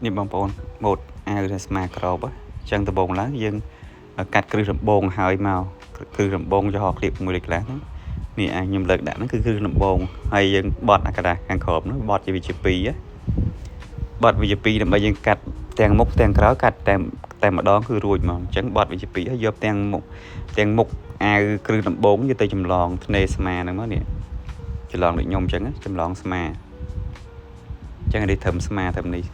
នេះបងប្អូនម៉ូតអាវដែលស្មាក្របអញ្ចឹងដំបូងឡើងយើងកាត់គ្រឹះដំបងហើយមកគ្រឹះដំបងចំហក្លៀបមួយលេខខ្លះហ្នឹងនេះអាខ្ញុំលើកដាក់ហ្នឹងគឺគ្រឹះដំបងហើយយើងបត់អាក្តារខាងក្រោមហ្នឹងបត់ជាវាជា2បត់វាជា2ដើម្បីយើងកាត់ទាំងមុខទាំងក្រោយកាត់តែម្ដងគឺរួចមកអញ្ចឹងបត់វាជា2ហើយយកទាំងមុខអាវគ្រឹះដំបងយកទៅចម្លងធ្នេស្មាហ្នឹងមកនេះចម្លងដូចខ្ញុំអញ្ចឹងចម្លងស្មាអញ្ចឹងនេះត្រឹមស្មាត្រឹមនេះ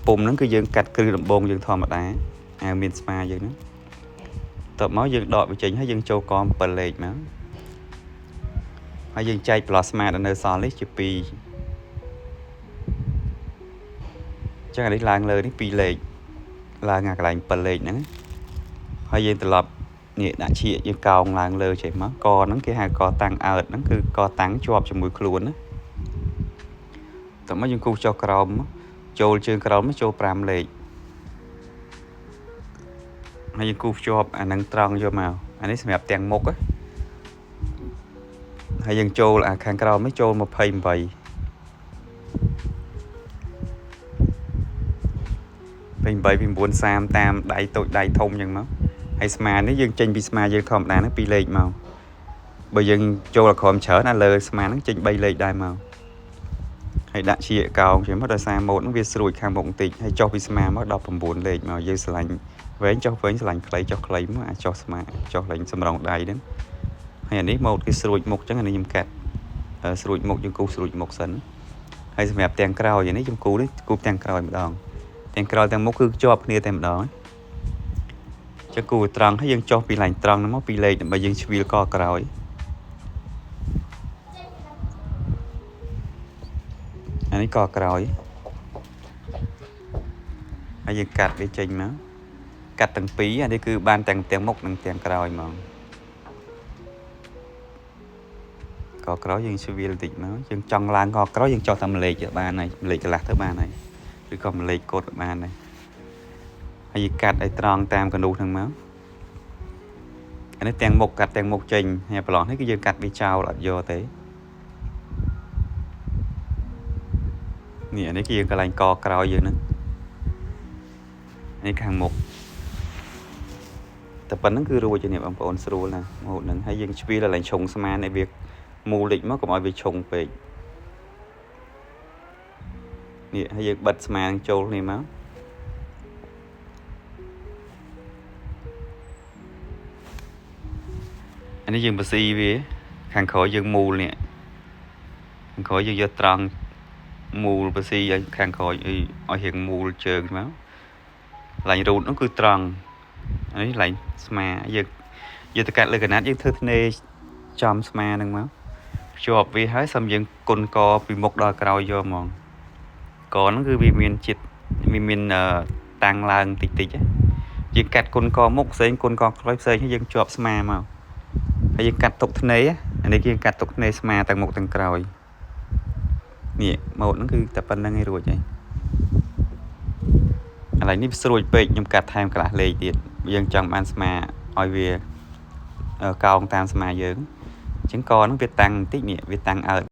ពុំហ្នឹងគឺយើងកាត់គ្រឹះដំបងយើងធម្មតាអាវមានស្មាយើងហ្នឹងតបមកយើងដកវាចេញហើយយើងចូលក7លេខមកហើយយើងចែកប្លោះស្មាដែលនៅសល់នេះជា2ចឹងអានេះឡើងលើនេះ2លេខឡើងអាកន្លែង7លេខហ្នឹងហើយយើងត្រឡប់នេះដាក់ឈៀកយើងកោងឡើងលើចេះមកកហ្នឹងគេហៅកតាំងអើតហ្នឹងគឺកតាំងជាប់ជាមួយខ្លួនណាតោះមកយើងគូសចុះក្រោមចូលជើងក្រោមចូល5លេខហើយយើងគូសជាប់អានឹងត្រង់យកមកអានេះសម្រាប់ទាំងមុខណាហើយយើងចូលអាខាងក្រោមនេះចូល28 28 9 30តាមដៃតូចដៃធំអញ្ចឹងមកហើយស្មានេះយើងចេញពីស្មាយើងធម្មតាហ្នឹង2លេខមកបើយើងចូលអាក្រមច្រើនអាលើស្មាហ្នឹងចេញ3លេខដែរមកហើយដាក់ជាកោងចឹងមកដោយសារម៉ូតហ្នឹងវាស្រួចខាងមុខបន្តិចហើយចុះពីស្មាមក19លេខមកយើងឆ្លាញ់វែងចុះវែងឆ្លាញ់ខ្លីចុះខ្លីមកអាចុះស្មាចុះឡើងសម្រងដៃហ្នឹងហើយអានេះម៉ូតគេស្រួចមុខចឹងអានេះខ្ញុំកាត់ស្រួចមុខយើងគូសស្រួចមុខសិនហើយសម្រាប់ទាំងក្រោយអានេះខ្ញុំគូនេះគូទាំងក្រោយម្ដងទាំងក្រោយទាំងមុខគឺជាប់គ្នាតែម្ដងចឹងគូត្រង់ហើយយើងចុះពីឡើងត្រង់ហ្នឹងមកពីលេខដើម្បីយើងឆ្វៀលកក្រោយអានេះកក្រោយហើយយើងកាត់វាចេញមកកាត់ទាំងពីរអានេះគឺបានទាំងមុខនិងទាំងក្រោយហ្មងកក្រោយយើងឆ្វៀលបន្តិចមកយើងចង់ឡើងកក្រោយយើងចុះតាមលេខទៅបានហើយលេខកន្លះទៅបានហើយឬក៏លេខកូដបានដែរហើយយើងកាត់ឲ្យត្រង់តាមកនូសហ្នឹងមកអានេះទាំងមុខកាត់ទាំងមុខចេញហើយប្រឡោះនេះគឺយើងកាត់វាចោលអត់យកទេនេះអានេះគឺយើងកន្លែងកក្រោយយើងហ្នឹងនេះខាងមុខតែប៉ុណ្្នឹងគឺរួចនេះបងប្អូនស្រួលណាស់ម៉ូតហ្នឹងហើយយើងឆ្វៀលកន្លែងឆុងស្មានេះវាមូលលិចមកកុំឲ្យវាឆុងពេកនេះហើយយើងបិទស្មានឹងចូលនេះមកអានេះយើងបស៊ីវាខាងក្រោយយើងមូលនេះខាងក្រោយយើងយកត្រង់មូលបស៊ីឲ្យខាងក្រោយឲ្យរៀងមូលជើងមកឡើងរូតនោះគឺត្រង់អានេះឡើងស្មាយើងយកទៅកាត់លើកណាត់យើងធ្វើធ្នេចំស្មាហ្នឹងមកភ្ជាប់វាហើយសុំយើងគុណកពីមុខដល់ក្រោយយកហ្មងកហ្នឹងគឺវាមានជាតិវាមានតាំងឡើងតិចតិចយើងកាត់គុណកមុខផ្សេងគុណកក្រោយផ្សេងហើយយើងជាប់ស្មាមកហើយយើងកាត់ទុកធ្នេអានេះយើងកាត់ទុកធ្នេស្មាទាំងមុខទាំងក្រោយនេះម៉ូតហ្នឹងគឺតែប៉ុណ្្នឹងឯងរួចហើយឥឡូវនេះស្រួចពេកខ្ញុំកាត់ថែមកន្លះលេខទៀតយើងចង់បានស្មាឲ្យវាកោងតាមស្មាយើងអញ្ចឹងកហ្នឹងវាតាំងបន្តិចនេះវាតាំងអើត